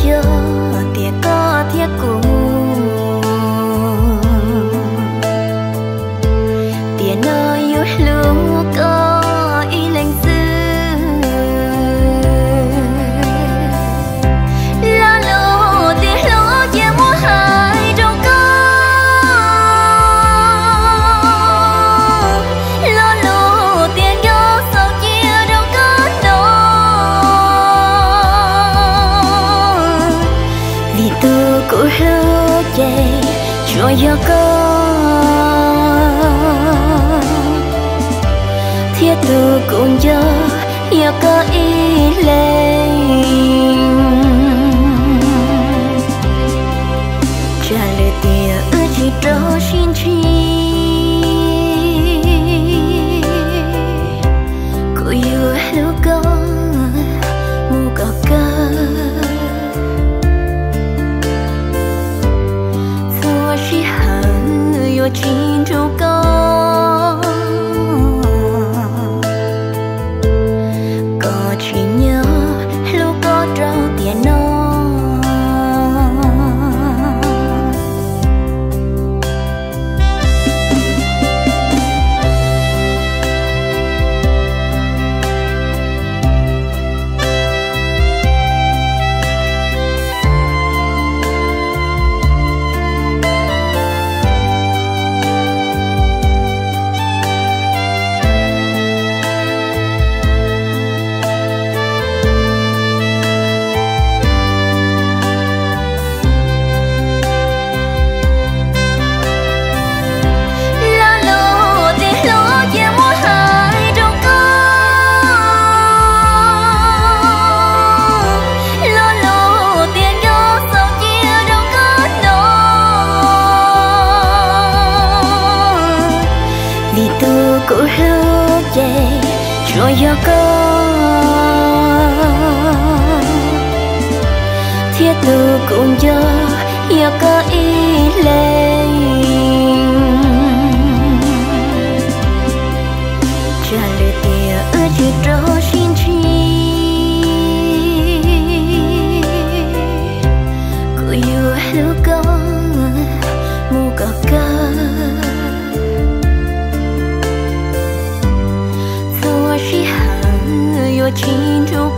Yog tias koj thiab kuv tiam no yuav hlub koj ib leeg xwb. Lo lus tias hlub ces muab hais rau koj. Lo lus tias nco xaus cia rau koj hnov. Vim tus kuv hlub ces tsuas yog koj, thiab tus kuv nco yog koj ib leeg. Tsam lwm tiam wb tsis rov sib ntsib, kuv yuav hlub koj mus kom kawg. Txhua sij hawm yuav tsis nrug koj, kom tsim nyog hlub koj rau tiam no. Lo lus tias hlub ces muab hais rau koj. Lo lus tias nco xaus cia rau koj hnov. Vim tus kuv hlub ces tsuas yog koj, thiab tus kuv nco yog koj ib leeg. Tsam lwm tiam wb tsis rov sib ntsib, kuv yuav hlub koj mus kom kawg. Txhua sij hawm yuav tsis nrug